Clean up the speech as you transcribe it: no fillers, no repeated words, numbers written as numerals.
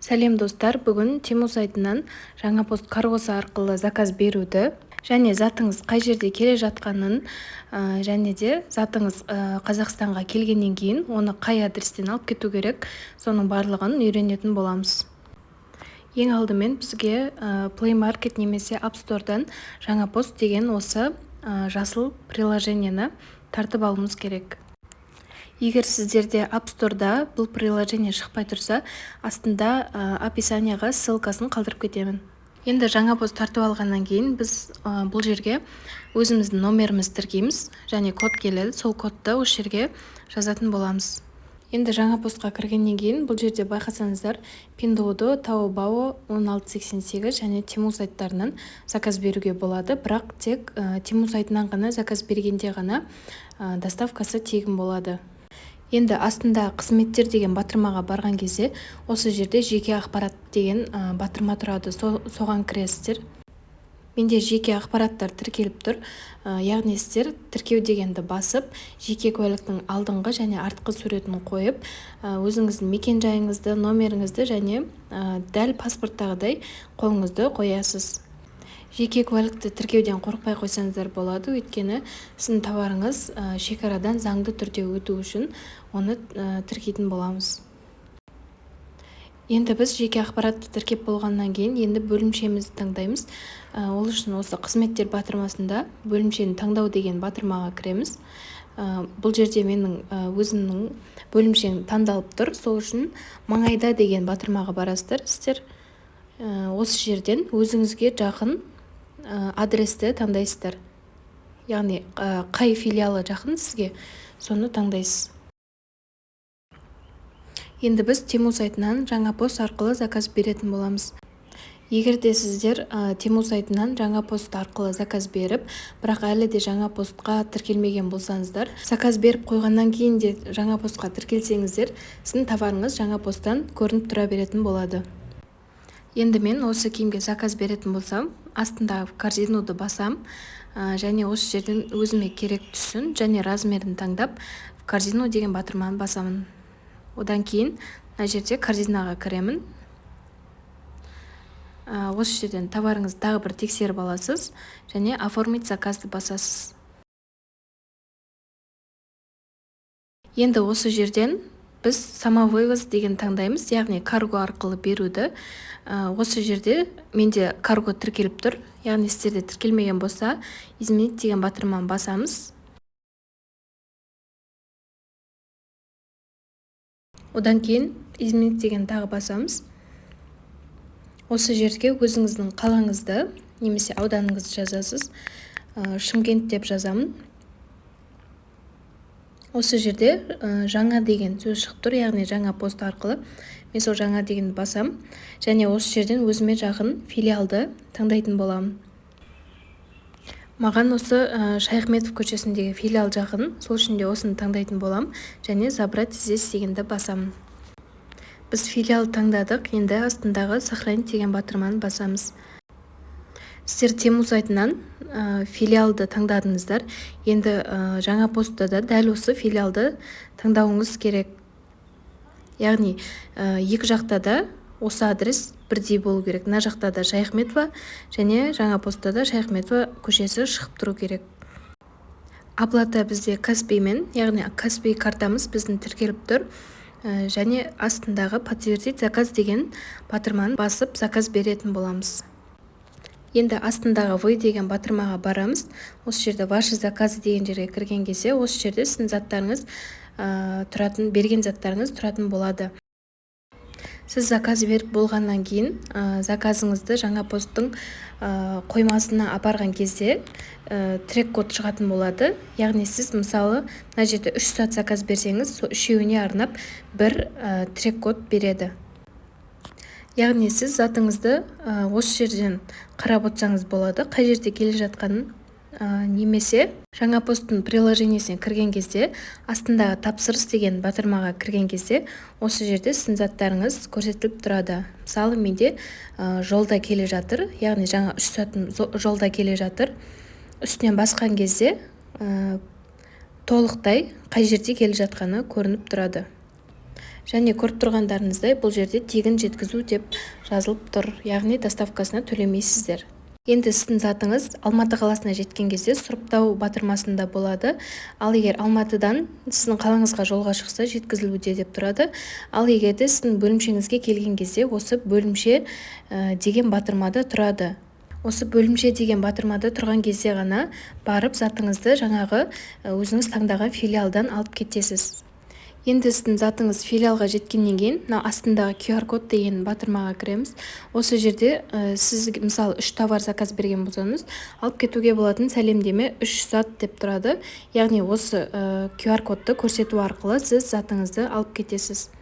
Сәлем, достар! Бүгін Temu сайтынан Жаңа пост каргосы арқылы заказ беруді және затыңыз қай жерде келе жатқанын және де затыңыз Қазақстанға келгеннен кейін оны қай адрестен алып кету керек, соның барлығын үйренетін боламыз. Ең алдымен бізге Play Market немесе App Store'дан Жаңа пост деген осы жасыл приложениені тартып алуымыз керек. Егер сіздерде App Store'да бұл приложение шықпай тұрса, астында описанияға ссылкасын қалдырып кетемін. Енді Жаңа пост тартып алғаннан кейін біз бұл жерге өзіміздің номерімізді тіркейміз және код келеді, сол кодты осы жерге жазатын боламыз. Енді Жаңа постқа кіргеннен кейін бұл жерде байқасаңыздар, Pinduoduo, Taobao, 1688 және Temu сайттарынан заказ беруге болады, бірақ тек Temu сайтынан ғана заказ бергенде ғана доставкасы тегін болады. Енді астында «Қызметтер» деген батырмаға барған кезде осы жерде «Жеке ақпарат» деген батырма тұрады, соған кіресіздер. Менде жеке ақпараттар тіркеліп тұр, яғни сіздер «Тіркеу» дегенді басып, жеке куәліктің алдыңғы және артқы суретін қойып, өзіңіздің мекен жайыңызды, номеріңізді және дәл паспорттағыдай қолыңызды қоясыз. Жеке куәлікті тіркеуден қорықпай қойсаңыздар болады, өйткені сіздің товарыңыз шекарадан заңды түрде өту үшін оны тіркейтін боламыз. Енді біз жеке ақпаратты тіркеп болғаннан кейін енді бөлімшемізді таңдаймыз. Ол үшін осы «Қызметтер» батырмасында «Бөлімшені таңдау» деген батырмаға кіреміз. Бұл жерде менің өзімнің бөлімшем таңдалып тұр, сол үшін «Маңайда» деген батырмаға барасыздар. Сіздер осы жерден өзіңізге жақын адресті таңдайсыздар, яғни қай филиалы жақын сізге, соны таңдайсыз. Енді біз Temu сайтынан Жаңа пост арқылы заказ беретін боламыз. Егер де сіздер Temu сайтынан Жаңа пост арқылы заказ беріп, бірақ әлі де Жаңа постқа тіркелмеген болсаңыздар, заказ беріп қойғаннан кейін де Жаңа постқа тіркелсеңіздер, сіздің товарыңыз Жаңа посттан көрініп тұра беретін болады. Енді мен осы киімге заказ беретін болсам, астындағы «Корзинуды» басам және осы жерден өзіме керек түсін және размерін таңдап, «В корзину» деген батырманы басамын. Одан кейін мына жерде корзинаға кіремін. Осы жерден товарыңызды тағы бір тексеріп аласыз және «Оформить заказды» басасыз. Енді осы жерден біз «Самовывоз» деген таңдаймыз, яғни карго арқылы беруді. Осы жерде менде карго тіркеліп тұр, яғни сіздерде тіркелмеген болса, «Изменить» деген батырманы басамыз. Одан кейін «Изменить» деген тағы басамыз. Осы жерге өзіңіздің қалаңызды немесе ауданыңызды жазасыз. Шымкент деп жазамын. Осы жерде «Жаңа» деген сөз шығып тұр, яғни Жаңа пост арқылы. Мен сол «Жаңа» дегенді басам және осы жерден өзіме жақын филиалды таңдайтын боламын. Маған осы Шаяхметов көшесіндегі филиал жақын, сол үшін де осыны таңдайтын боламын және «Забрать здесь» дегенді басамын. Біз филиал таңдадық, енді астындағы «Сохранить» деген батырманы басамыз. Сіздер Temu сайтынан филиалды таңдадыңыздар, енді Жаңа постта да дәл осы филиалды таңдауыңыз керек, яғни екі жақта да осы адрес бірдей болу керек. Мына жақта да Шаяхметова және Жаңа постта да Шаяхметова көшесі шығып тұру керек. Оплата бізде Каспиймен, яғни Каспий картамыз біздің тіркеліп тұр және астындағы «Подтвердить заказ» деген батырманы басып, заказ беретін боламыз. Енді астындағы «Вы» деген батырмаға барамыз. Осы жерде «Ваши заказы» деген жерге кірген кезде осы жерде сіздің заттарыңыз тұратын, берген заттарыңыз тұратын болады. Сіз заказ беріп болғаннан кейін заказыңызды Жаңа посттың қоймасына апарған кезде трек код шығатын болады. Яғни сіз, мысалы, мына жерде үш зат заказ берсеңіз, сол үшеуіне арнап бір трек код береді. Яғни сіз затыңызды осы жерден қарап отырсаңыз болады, қай жерде келе жатқанын, немесе Жаңа посттың приложениесіне кірген кезде астындағы «Тапсырыс» деген батырмаға кірген кезде осы жерде сіздің заттарыңыз көрсетіліп тұрады. Мысалы, менде жолда келе жатыр, яғни жаңа үш затым жолда келе жатыр. Үстінен басқан кезде толықтай қай жерде келе жатқаны көрініп тұрады. Және көріп тұрғандарыңыздай, бұл жерде «тегін жеткізу» деп жазылып тұр, яғни доставкасына төлемейсіздер. Енді сіздің затыңыз Алматы қаласына жеткен кезде «Сұрыптау» батырмасында болады. Ал егер Алматыдан сіздің қалаңызға жолға шықса, «Жеткізілуде» деп тұрады. Ал егер де сіздің бөлімшеңізге келген кезде, осы «Бөлімше» деген батырмада тұрады. Осы «Бөлімше» деген батырмада тұрған кезде ғана барып, затыңызды жаңағы өзіңіз таңдаған филиалдан алып кетесіз. Енді сіздің затыңыз филиалға жеткеннен кейін, мына астындағы QR код деген батырмаға кіреміз. Осы жерде сіз, мысалы, үш товар заказ берген болсаңыз, алып кетуге болатын сәлемдеме үш зат деп тұрады. Яғни осы QR кодты көрсету арқылы сіз затыңызды алып кетесіз.